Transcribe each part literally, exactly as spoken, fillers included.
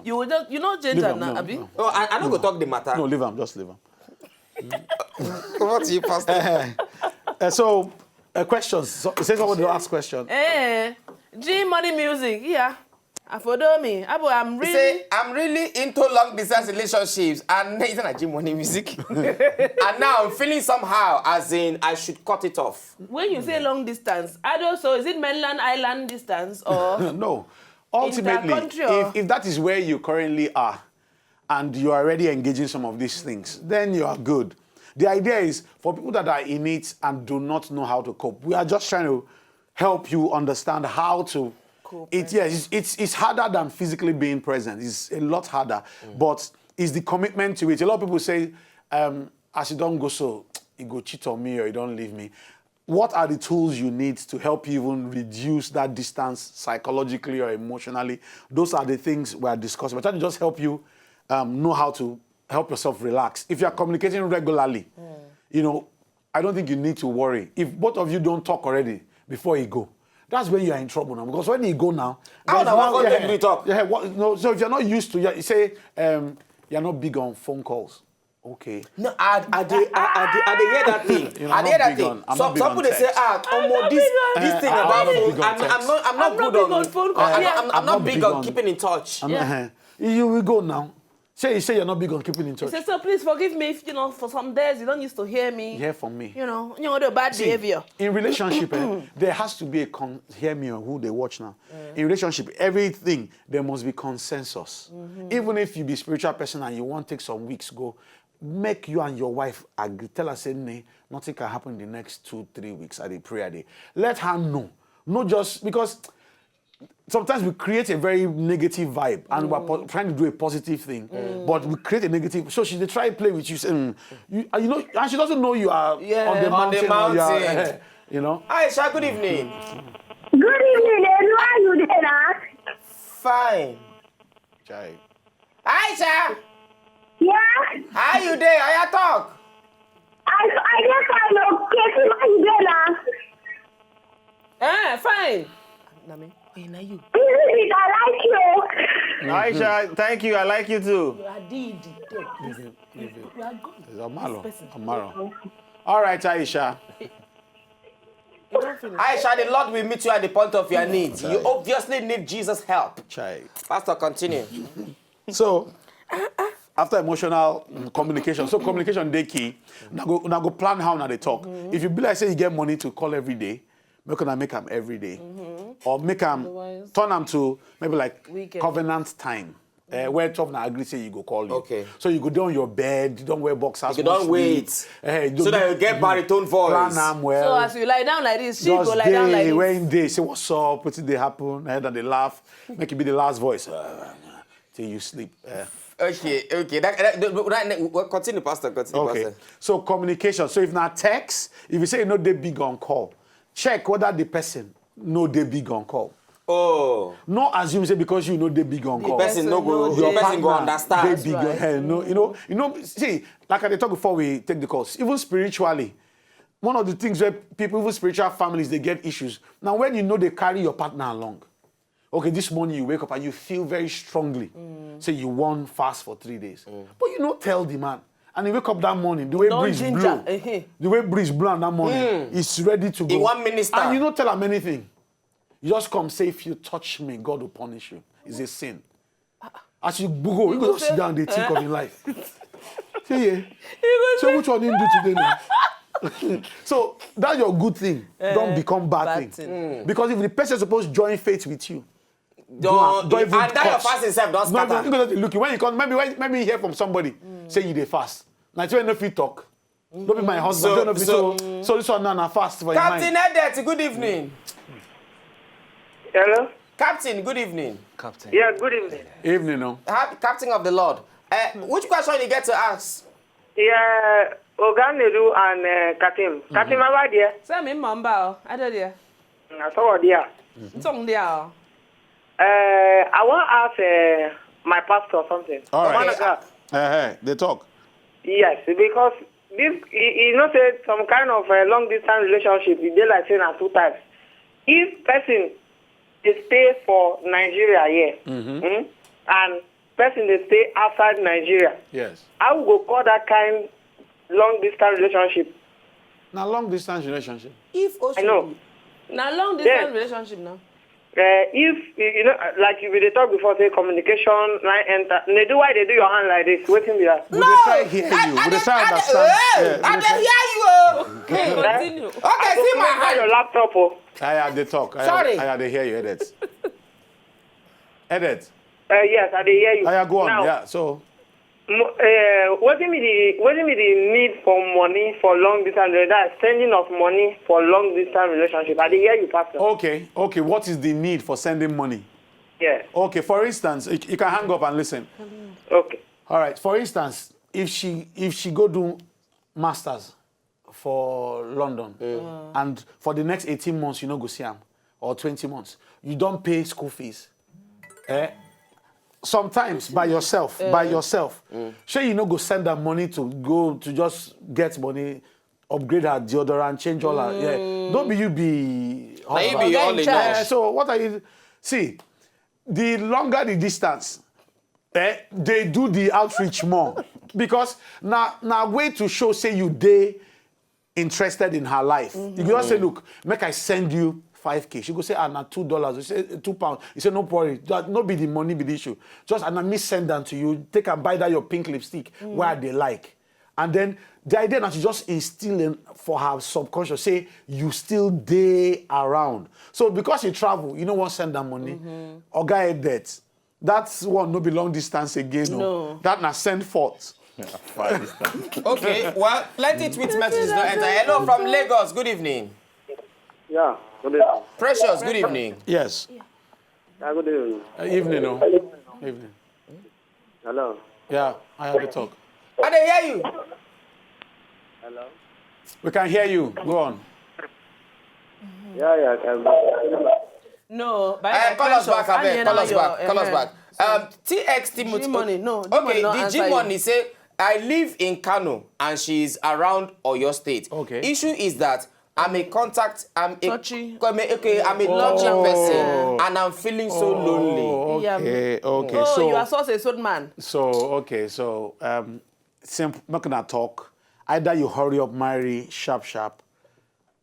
You will just, you know, change Leave am am, now, no, abi? no. Oh, I, I no go talk the matter. No, leave am. Just leave am. What you, Pastor? Uh, so, uh, questions. So, say somebody will ask question. Eh, G Money Music, yeah. Afodomi, Abu, I'm He really. Say, I'm really into long distance relationships and it's not G Money Music. And now I'm feeling somehow, as in I should cut it off. When you say long distance, I don't. So is it mainland island distance or? No. Ultimately, Intercountry or- if, if that is where you currently are, and you are already engaging some of these things, then you are good. The idea is for people that are in it and do not know how to cope. We are just trying to help you understand how to. Cope, It, yes, it's, it's, it's harder than physically being present. It's a lot harder, but it's the commitment to it. A lot of people say, um, "As you don't go so, you go cheat on me or you don't leave me." What are the tools you need to help you even reduce that distance psychologically or emotionally? Those are the things we are discussing. We're trying to just help you um, know how to help yourself relax. If you are communicating regularly, you know, I don't think you need to worry. If both of you don't talk already before you go, that's when you are in trouble now. Because when you go now, How there's na one now- go yeah, take we talk? Yeah, what, no, so if you're not used to, yeah, you say um, you're not big on phone calls. Okay. No, I, I, dey, I, I, dey, I dey hear that thing. You know, I I'm dey hear not that big thing. on- I'm Some, not big some on people dey say, text. ah, I'm omo, not this, big on- this thing Eh, about I'm not phone. big on I'm, I'm text. not, I'm not I'm good not on. big on phone calls. I'm, Yeah. I'm, I'm not big on keeping in touch. I'm not- eh, you will go now. Say you say you're not big on keeping in touch. Say, so please forgive me if, you know, for some days you don't used to hear me. Hear from me. You know, you know the bad See, behavior. In relationship, eh, there has to be a con- hear me on who they watch now. In relationship, everything there must be consensus. Even if you be spiritual person and you want take some weeks go, make you and your wife agree. Tell her say, "Nay, nothing can happen in the next two, three weeks." I dey pray, I dey let her know. No, just because sometimes we create a very negative vibe and we're po- trying to do a positive thing, but we create a negative. So she dey try play with you, say, mm, you, you know, and she doesn't know you are Yeah, on the on the mountain. Or you, are, mountain. You know. Aisha, good evening. Good evening, Elu. How you dey now? Fine. Chai. Aisha, Yeah? how you dey? How you talk? I, I dey fine, okay. How you dey now? Eh, fine. Na me. Hey, na you. This is I like you. Aisha, thank you. I like you too. You are D D. Amaro. Amaro. All right, Aisha. You don't finish. Aisha, the Lord will meet you at the point of your needs. You obviously need Jesus' help. Chai. Pastor, continue. So, after emotional mm, communication, so communication dey key. Now go, now go plan how now they talk. If you be like say you get money to call every day, make una make am every day, or make am Otherwise- turn am to maybe like Weekend. Covenant time. Uh, where twelve na agree say you go call you. Okay. So you go down your bed, you don't wear boxers. You no don't sleep. wait. Eh, you So don't that you get baritone voice. Plan am well. So as you lie down like this, she Just go lie down like dey this. When they say what's up, wetin dey happen, eh, then they laugh, make it be the last voice uh, till you sleep. Eh. Okay, okay. That, that, that, that, that, well, continue, Pastor. Continue, Okay. Pastor. So communication. So if na text, if you say you no dey big on call, check whether the person no dey big on call. Oh, No assume say because you no dey big on call. person no go. no Your dey- person go Partner understand. Dey big, That's right. eh, no, you know, you know. See, like I dey talk before we take the calls, even spiritually, one of the things where people, even spiritual families, they get issues. Now, when you know they carry your partner along, okay, this morning you wake up and you feel very strongly, say you wan fast for three days, but you no tell the man, and you wake up that morning, the way Don breeze ginger, blow, eh, eh. The way breeze blow am that morning, it's ready to go. He wan minister. And you no tell am anything. You just come say, "If you touch me, God will punish you." It's a sin. As you go, you go go just sit say, down, they think eh? Of your life. See, yeah. You go So which one you do today now? So that your good thing don't Eh, become bad, bad thing. Because if the person supposed join faith with you, Don't, don't even and that your touch. Fasting self don't Not even, scatter. You go just look. When you come, maybe when, maybe you hear from somebody say you dey fast. Now it's when you no fit talk. Don't be my husband. So- Don't be so, so- so this one now na fast for your Captain mind. Edet, good evening. Hello? Captain, good evening. Captain. Yeah, good evening. Evening, no. Happy Captain of the Lord. Uh, which question you get to ask? Yeah, Oga Nedu and uh, Katim. Katim, how are you? Sɛ me mma mba o, adɛ deɛ. I saw you there. Ntɔn deɛ o. Uh, I want to ask uh, my pastor something. All right. Man of God. Eh, eh, they talk. Yes, because this, you, you know, say some kind of uh, long distance relationship, e dey like say na two types. If person dey stay for Nigeria here, hmm, and person dey stay outside Nigeria. Yes. How we go call that kind long distance relationship? Na long distance relationship. If I know. Na long distance relationship now. Uh, if you you know, like you dey talk before, say communication line enter. They do why they do your hand like this. Wetin be that? We dey try hear you. We dey try understand. Yeah, we I dey try- dey hear you o. Okay, continue. Okay, see my Your hand. Laptop. Oh. I had the talk. I Sorry. Had, I had to hear you, Edet. Edet. Uh, yes, I dey hear you. I go on. Now, Yeah. So mo- uh, wetin be the wetin be the need for money for long distance? That sending of money for long distance relationship. I dey hear you, Pastor. Okay. Okay. What is the need for sending money? Yeah. Okay. For instance, you, you can hang up and listen. Okay. All right. For instance, if she if she go do masters for London and for the next eighteen months you no go see am, or twenty months, you don pay school fees. Eh? Sometimes by yourself, by yourself. Shey you no go send am money to go to just get money, upgrade her deodorant, change all her. Yeah. No be you be Na you be husband. all in Eh, all. So what are you see? The longer the distance, eh, they do the outreach more because na na way to show say you dey interested in her life. You go just say, look, make I send you five k. She go say, ah, na two dollars. You say two pounds. You say no worry. That no be the money be the issue. Just and na me send am to you. Take and buy that your pink lipstick where they like. And then the idea na to just instill in for her subconscious say you still dey around. So because you travel, you no wan send am money. Oga Edet, that one no be long distance again. No. That na send forth. Okay, well, plenty tweet messages don enter. Hello from Lagos. Good evening. Yeah, good evening. Precious, good evening. Yes. Yeah, good evening. Uh, evening, no. Evening. Hello. Yeah, I have to talk. I dey hear you. Hello. We can hear you. Go on. Yeah, yeah. Um, No, but Uh, call us back, abeg. Call us back. Call us back. Um, T X Timothy. G Money, no, G Okay, Money no the answer G you. Money say, I live in Kano and she's around Oyo State. Okay. Issue is that I'm a contact, I'm a, Touchy. I'm a- okay, I'm a Love touchy love. person Oh. and I'm feeling so lonely. Yeah. Okay, okay. Oh, so you are such a sold man. So okay, so um, simple. Make una talk. Either you hurry up, marry sharp sharp,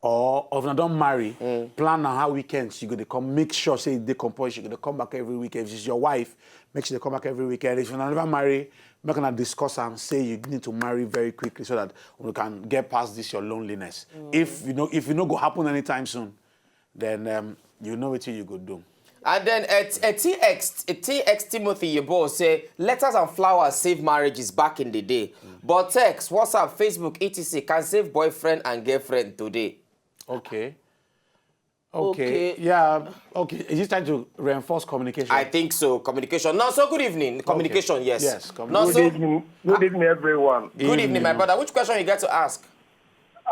or if una don marry, plan on how weekends you go dey come. Make sure say you dey compulsory. You go dey come back every weekend. If she's your wife, make sure they come back every weekend. If you never marry, make una discuss and say you need to marry very quickly so that we can get past this your loneliness. If you know, if you know go happen anytime soon, then um, you know what you go do. And then uh, t- uh, T X, uh, T X Timothy Yebo say, letters and flowers save marriages back in the day. But text, WhatsApp, Facebook, et cetera can save boyfriend and girlfriend today. Okay. Okay. Okay. Yeah. Okay. Is this trying to reinforce communication? I think so. Communication. No, so good evening. Communication, yes. Yes, No, communication. so, Good evening, good evening, everyone. good evening, my brother. Which question you get to ask?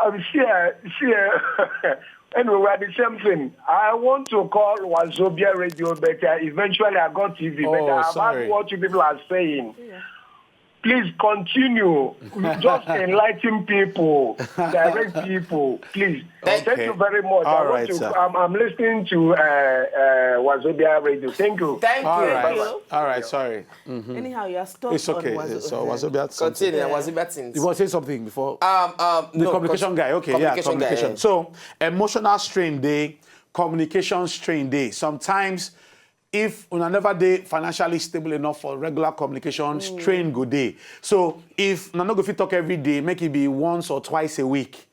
Um, share, share. Anyway, we're the same thing. I want to call Wazobia Radio, but uh, eventually I got T V. Oh, but I've sorry. Heard what you people are saying. Please continue. Just enlighten people, direct people, please. Thank Okay. You very much. All I right, want to, sir. I'm, I'm listening to uh, uh, Wazobia Radio. Thank you. Thank All you. right. you. All right. Sorry. Anyhow, you are stuck It's okay. on Wazo- So Wazobia had Continue. something. Was it bad things? You want to say something before? Um, um, The no, communication con- guy. Okay, yeah, communication guy, communication. yeah. So emotional strain day, communication strain day. Sometimes, if una never dey financially stable enough for regular communication, strain go day. So if una no go fit talk every day, make it be once or twice a week.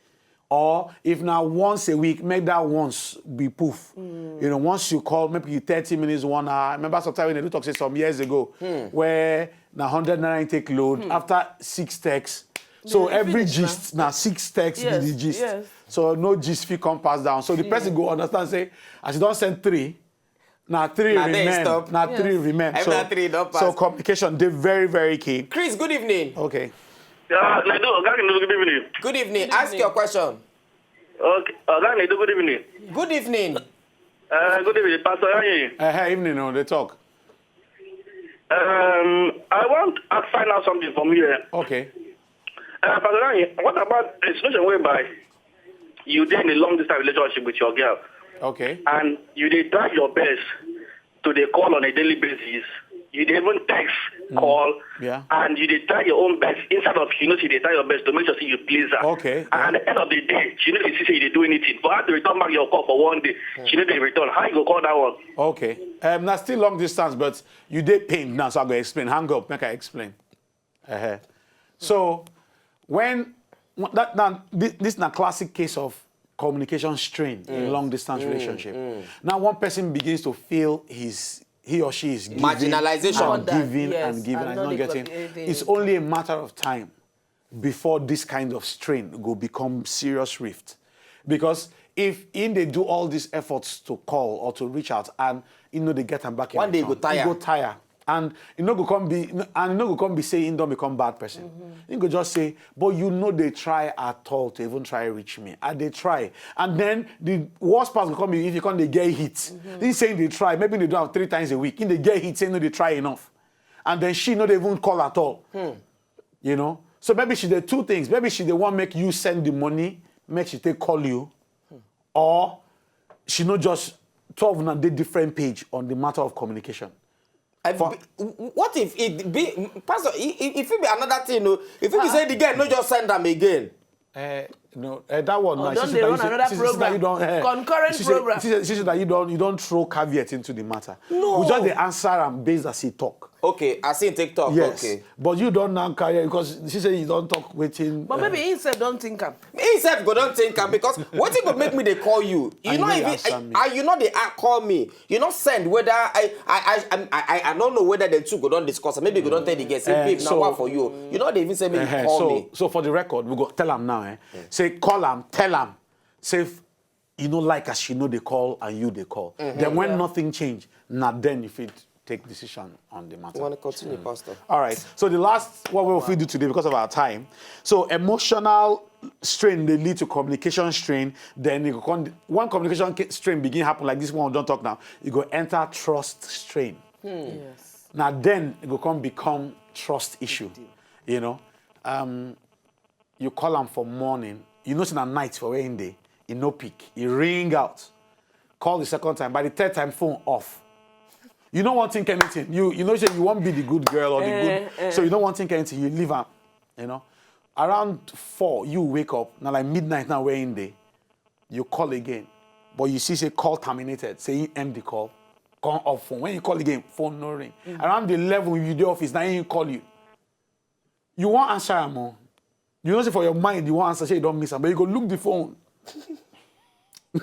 Or if na once a week, make that once be poof. You know, once you call, maybe thirty minutes, one hour. I remember sometimes when they do talk say some years ago, where na hundred naira intake load after six texts. So Then you every finish na. Gist na six texts Yes, be the gist. Yes. So no gist fit come pass down. So the person go understand say as you don send three, na three Na then remain. Stop. Na Yes. Three remain. If So, na three, don pass. So communication dey very very key. Chris, good evening. Okay. Yeah, Nedo, Oga Nedo, good evening. Good evening. Ask your question. Okay, Oga Nedo, good evening. Good evening. Uh, good evening, Pastor Yanyi. Uh, hey, evening, no, they talk. Um, I want to find out something from you. Eh? Okay. Uh, Pastor Yanyi, what about a situation whereby you dey in a long distance relationship with your girl Okay. and you dey try your best to dey call on a daily basis You dey even text, call, Yeah. and you dey try your own best. Inside of you, you know, say you dey try your best to make sure say you please her. Okay, And at the end of the day, she no dey see say you dey do anything. For her to return back your call for one day, she no dey return. How you go call that one? Okay. Um, now still long distance, but you dey pain now, so I go explain. Hang up, make I explain. Uh-huh. So when that now this, this na classic case of communication strain in long distance relationship. Now one person begins to feel his he or she is giving Marginalization. and giving Yes, and giving and and not not dey getting. get anything. It's only a matter of time before this kind of strain go become serious rift, because if in they do all these efforts to call or to reach out and you know they get them back in One day you go return, tire. You go tire. And you know go come be and you know go come be saying don't become bad person. You go just say, but you know they try at all to even try reach me. And they try. And then the worst part will come be if you come they get hit. He's saying they try. Maybe they do have three times a week. In they get hit, saying no, they try enough. And then she not even call at all. You know? So maybe she did two things. Maybe she they want make you send the money, make she take call you, or she not just twelve na dey different page on the matter of communication. I be- what if it be, Pastor? If it be another thing, no. If you say the girl no just send them again. Eh, no, eh, that one. Oh, Now, don't she they said run that you- another she said- she said program? you don't, eh, Concurrent she said- program. She said, she said that you don't you don't throw caveat into the matter. No. We just the answer and based as he talk. Okay, I see TikTok. Yes, Okay. But you don't now carry because she said you don't talk waiting. But maybe he said don't think am. Me himself go don't think am because what go make me they call you? You And know you if answer I, me. I, you know they are call me. You know send whether I I I I, I, I don't know whether they two go don't discuss. Maybe go don't tell the guest. Say, Eh, babe, so- now what for you? You know they even say me Uh-huh. call So, me. So for the record, we go tell him now. Eh? Say call him, tell him. Say if you know like as she know they call and you they call. Then when nothing change, now then if it take decision on the matter. You want to continue, Pastor? All right. So the last what we will do today because of our time. So emotional strain they lead to communication strain. Then you can, one communication ca- strain begin happen like this one we don't talk now. You go enter trust strain. Yes. Now then it go come become trust issue. You know, um, you call him for morning. You know, it's a night for where in day. You no pick. You ring out. Call the second time. By the third time, phone off. You don't want think anything. You you know say you won't be the good girl or the Eh, good. So you don't want think anything. You leave her. You know, around four you wake up. Now like midnight now where in day. You call again, but you see say call terminated. Say you end the call. Come off phone. When you call again, phone no ring. Around the eleven you the office now he call you. You won't answer him. Oh. You know say for your mind you won't answer. Say you don't miss him, but you go look the phone. But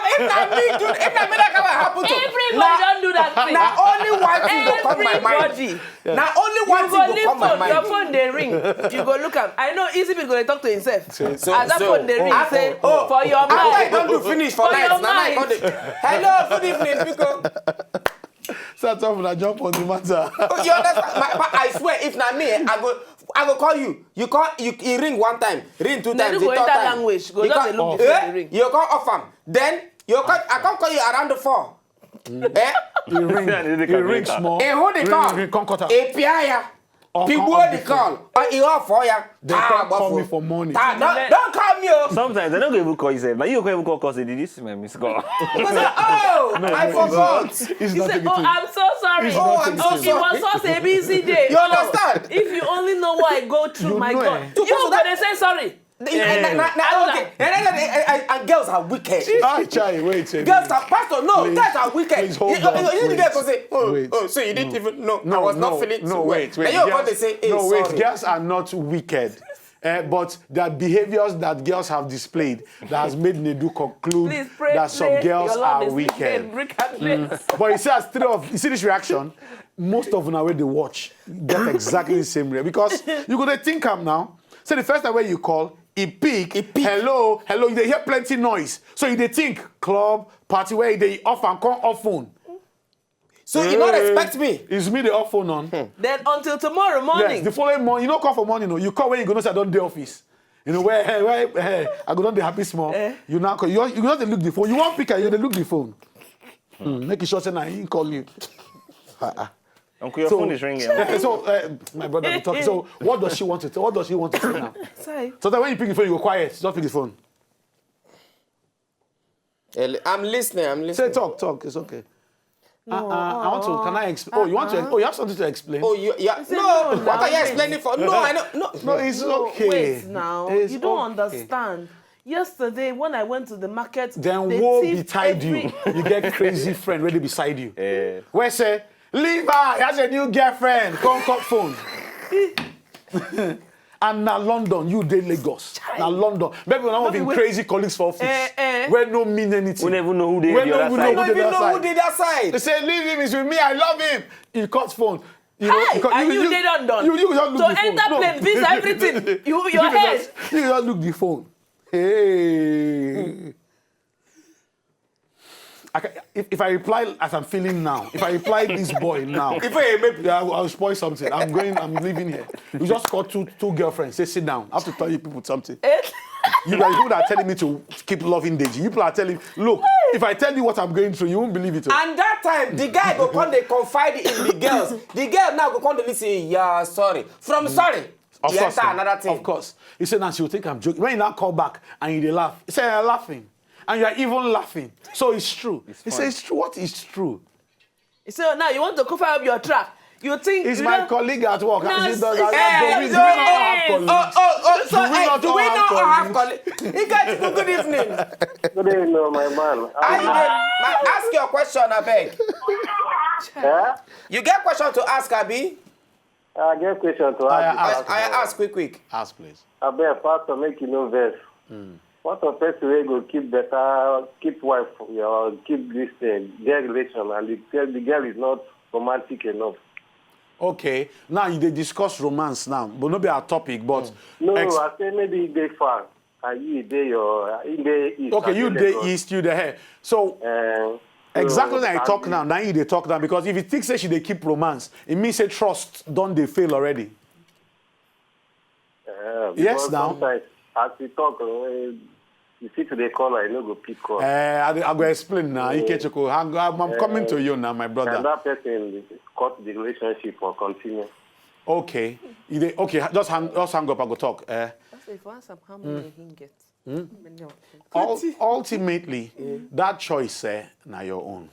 if na me do, if na me that kind of happen to, Everybody na, don't do that thing. na only one thing go come my mind. Everybody. Na only one You go thing go leave come my phone, your mind. Phone they ring. You go look am. I know easy people go dey talk to himself. So- As that so- phone they ring, oh, say oh, for your after I mind. don't do finish for For night, your na night mind. come dey, hello, good evening, people. Start off and jump on the matter. You understand? My, my, I swear, if na me, I go, I go call you. You call, you, you ring one time, ring two Then times, you the go third enter time. Language. Go You just call- dey look eh? before you ring. You call off am. Then you call, I can't call you around the four. Eh? He ring. Yeah, they He can ring later. small. Eh, who the Ring, call? Ring, come cut out. A P I. Or People come the before. Call. Or you off for ya. They can't call me for money. Ah, don't, don't call me. Oh. Sometimes they don't go even call you. Sef. Now you can't even call call say this is my miss call. Because, oh, I forgot. It's He not said, a "Oh, thing. I'm so sorry. It's Oh, not I'm a so thing. It was such a busy day." You understand? If you only know what I go through, You my know, God. eh? You go dey say sorry. And, and, and, and, and, and, and, and girls are wicked. Ah, chai, wait. eh, Girls are, Pastor, no, Please, girls are wicked. please hold you, on, you, you, the wait. girl go say, oh, Wait. oh, so you didn't No. even know. No, I was no, not feeling no, too wait, well. wait. Then you Girls- go to say, hey, no, wait. Sorry. Girls are not wicked. Uh, but there are behaviors that girls have displayed that has made Nedu conclude Please pray, that some pray girls your are love is wicked. Regardless. But you see, as three of you see this reaction, most of them where they watch get exactly the same reaction because you go to think am now. So the first time when you call, he pick, He pick. hello, hello, you dey hear plenty noise. So you dey think club party where they off and come off phone. So you not respect me. It's me the off phone on. Then until tomorrow morning. Yes, the following morning, you don't call for morning, no. You call when you go know say I don't the office. You know where, hey, where, hey, I go down the happy small. Eh. You now call. You you not dey look the phone. You want pick, you dey look the phone. Hmm, make sure say na he call you. Ah, ah. Uncle, your So- phone is ringing. Eh, so uh, my brother be talking. So what does she want to? What does she want to say now? Sorry. So that when you pick the phone, you go quiet. Just pick the phone. I'm listening. I'm Say listening. Talk, talk. It's okay. No, uh-uh. I want to. Can I explain? Oh, you want to? Uh-uh. Oh, you have something to explain? Oh, you, yeah. No, no, what are you explaining for? No, I know. No, no, it's no, okay. Wait now. It's you don't okay. understand. Yesterday, when I went to the market, then woe betide every... you. You get crazy friend ready beside you. Yeah. Where say, leave her. He has a new girlfriend. Come cut phone. And na London, you dey Lagos. Chai. Na London. Maybe we're not having crazy colleagues for office. Eh, eh. Where no mean anything. We never know who they are. We don't even know who they are. Who they side. They say, leave him, he's with me, I love him. He cuts phone. You know, hey, and you, you, you dey London. You, you just look to the enter phone. Plane, no. Visa, everything. You, your you head. Just, you just look the phone. Hey. I can, if, if I reply as I'm feeling now, if I reply this boy now, if I maybe yeah, I'll, I'll spoil something. I'm going, I'm leaving here. You just call two two girlfriends, say sit down. I have to tell you people something. You guys, people are telling me to keep loving Deji. People are telling, look, if I tell you what I'm going through, you won't believe it. And that time, the guy go come, they confide in the girls. The girl now go come, they listen, yeah, sorry. From sorry, of course, another thing. Of course. He said, now she will think I'm joking. When you now call back and you dey laugh, he said, you're laughing. And you are even laughing. So it's true. It's he said, it's true. What is true? He said, now you want to cover up your track. You think it's you my colleague at work. Now, as he does, as eh, do we, do we not have colleagues? Oh, oh, oh, so do we, eh, not, do we not have colleagues? Good evening. Good evening, my man. I, I, I ask your question, I beg. Yeah? You get question to ask, Abi? I get question to ask. I, I ask quick, quick. Ask, please. I beg, Pastor, make you no vex. Mm. What of person wey go keep better, keep wife, or keep this uh, girl relation, and the girl, the girl is not romantic enough? Okay, now you dey discuss romance now, but no be our topic. But mm. No, ex- I say maybe e dey far. Are you dey your in the east? Okay, you dey east, you dey here. So uh, exactly so, like I talk now, now you dey talk now because if you think say she dey keep romance, it means say trust don dey fail already. Uh, yes, now. As you talk, uh, you see today call, I no go pick call. Uh, I, I go explain now. Uh, Ikechukwu, I'm, I'm coming to you now, my brother. And that person cut the relationship or continue. Okay. You dey, okay, just hang, just hang up and go talk. Uh, if once I'm how many mm. He get. Mm. Ultimately, mm. That choice, eh, na your own.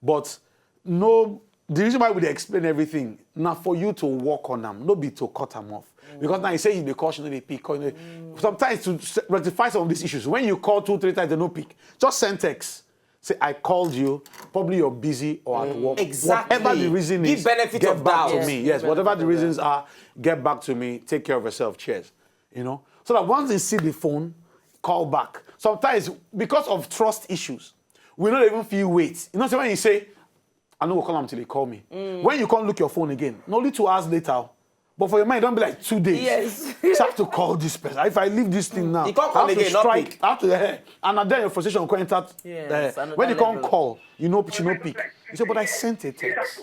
But no, the reason why we dey explain everything na for you to work on am, no be to cut am off. Mm. Because now you say you dey call, she no dey pick. Mm. Sometimes to rectify some of these issues, when you call two, three times, they no pick. Just send text. Say, I called you, probably you're busy or at work. Exactly. Whatever the reason is, get back to me. Yes, whatever the reasons are, get back to me. Take care of yourself. Cheers. You know? So that once they see the phone, call back. Sometimes, because of trust issues, we don't even feel weight. You know, so when you say, I no go call am till he call me. Mm. When you come look your phone again, not only two hours later, but for your mind, don't be like two days. Yes. So I have to call this person. If I leave this thing now, I have to strike. I have to, eh, and then your frustration will come enter. Yes, eh, when you come call, you know, she no pick. You say, but I sent a text.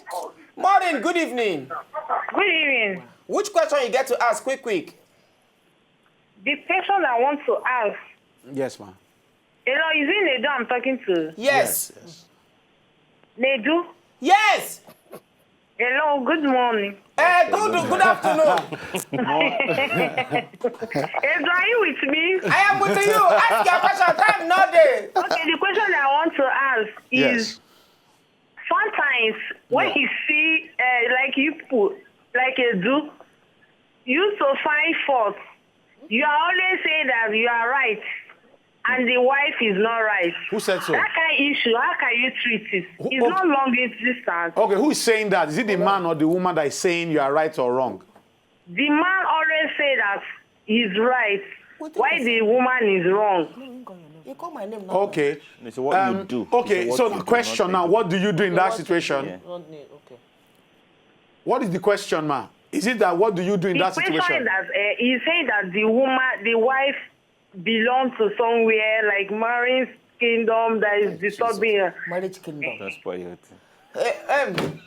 Morning, good evening. Good evening. Which question you get to ask, quick, quick? The question I want to ask. Yes, ma'am. Hello, is it Nedu I'm talking to? Yes. Yes, yes. Nedu? Yes. Hello, good morning. Eh, good, good afternoon. Edu, are you with me? I am with you. Ask your question. Time no dey. Okay, the question I want to ask is, yes. Sometimes when you see, uh, like you people, like Edu, you to find fault. You are always saying that you are right and the wife is not right. Who said so? That kind of issue, how can you treat it? It's not long distance. Okay, who is saying that? Is it the man or the woman that is saying you are right or wrong? The man always say that he's right. Why the woman is wrong? You call my name now. Okay. So what um, you do? Okay, so the question now, what do you do in that situation? Yeah. Okay. What is the question, ma? Is it that what do you do in that situation? The question is that uh, he said that the woman, the wife belongs to somewhere like marriage kingdom that is disturbing her. Marriage kingdom. That's why you. Eh, um,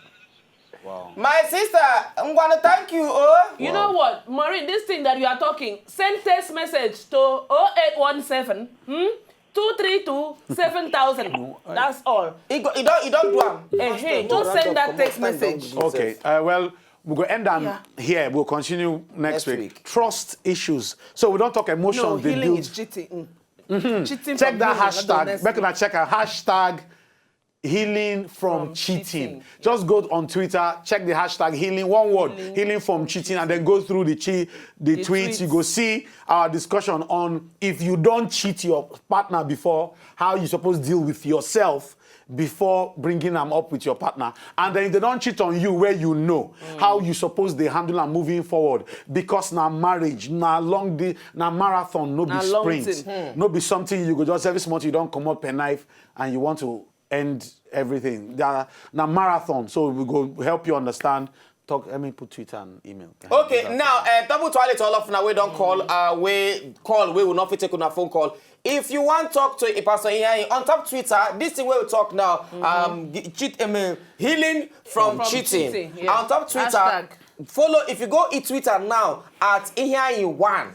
wow. My sister, I'm gonna thank you. Oh, you know what, Maureen? This thing that you are talking, send text message to oh eight one seven, hmm? Two three two seven thousand. That's all. He, go, he don't, he don't do am. Uh-huh. Just send that text message. Okay. Uh, well, we're going to end on here. We'll continue next, next week. Trust issues. So we don't talk emotions. No, healing is cheating. Mm. Mm-hmm. Cheating. Check that hashtag. Make una check our hashtag healing from, from cheating. Cheating. Just go on Twitter, check the hashtag healing, one word, healing, healing from cheating, and then go through the, che- the, the tweets. Tweets. You go see our discussion on if you don't cheat your partner before, how you supposed to deal with yourself before bringing them up with your partner. And then if they don't cheat on you where you know, mm, how you suppose they handle and moving forward. Because now marriage, now long day, now marathon, no be sprint. Hmm. No be something you go just every small you don't come up a knife and you want to end everything. Now marathon, so we go help you understand. Talk. Let me put Twitter and email. Okay, now uh, double toilet all of now we don't call. Uh, we call. We will not fit take on a phone call. If you want talk to a pastor here on top Twitter, this thing we will talk now. Mm-hmm. Um, cheat. I mean, healing from, from cheating. Cheating, yeah. On top Twitter, hashtag. Follow. If you go in Twitter now at Iheanyi one,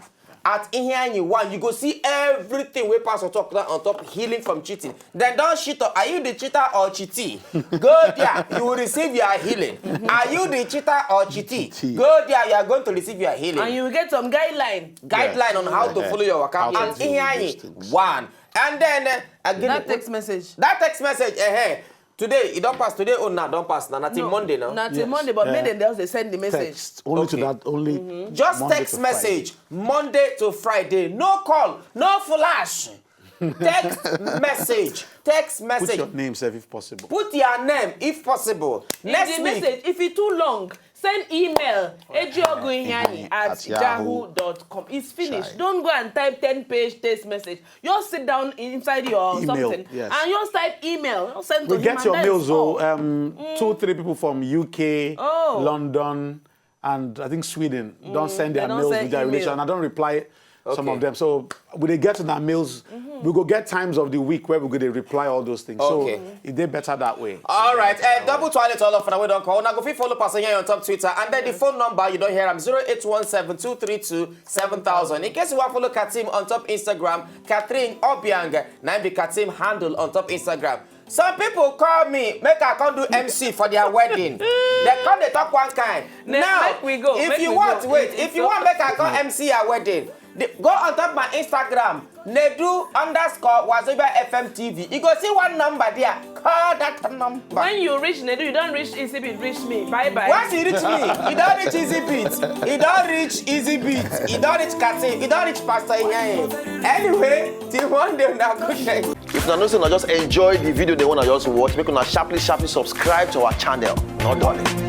at Iheanyi one, you go see everything we pastor talk now on top healing from cheating. Then don't shit up. Are you the cheater or cheatee? Go there, you will receive your healing. Are you the cheater or cheatee? Go there, you are going to receive your healing. And you will get some guideline. Guideline on how to follow your workout. At Iheanyi one. And then uh, again, that text message. That text message. Uh-huh. Today, it don't pass. Today, oh, now don't pass. Now, not till Monday now. Not till Monday, but maybe they also send the message. Text. Only to that, only just text message. Monday to Friday. No call, no flash. Text message. Text message. Put your name, sef, if possible. Put your name if possible. Next week. Message, if it's too long, send email ejioguiheanyi at yahoo dot com. It's finished. Don't go and type ten page text message. You sit down inside your email, something, yes, and you type email. You send to him. We get your mails, oh, um, two, three people from U K, oh, London, and I think Sweden. Don't send their mails with their relation. I don't reply some of them. So when they get to their mails, we go get times of the week where we go to reply all those things. So it did better that way. All right. Uh, double toilet all of now we don't call. Now go fit follow person here on top Twitter, and then the phone number you don't hear. I'm zero eight one seven two three two seven thousand. In case you want follow Katim on top Instagram, Catherine Obiang, now be Katim handle on top Instagram. Some people call me, make I come do M C for their wedding. They come, they talk one kind. Now, make we go, if make you we want, go, wait, if you want, make I come M C your wedding. Go on top my Instagram, Nedu underscore Wazobia F M T V. You go see one number there. Call that number. When you reach Nedu, you don't reach Easy Beat, reach me. Bye bye. Once you reach me, you don't reach Easy Beat. You don't reach Easy Beat. You don't reach Kasim. You don't reach Pastor Inyai. Anyway, till one day, now good night. If una know say una just enjoy the video they wanna just watch, make una sharply, sharply subscribe to our channel. No darling.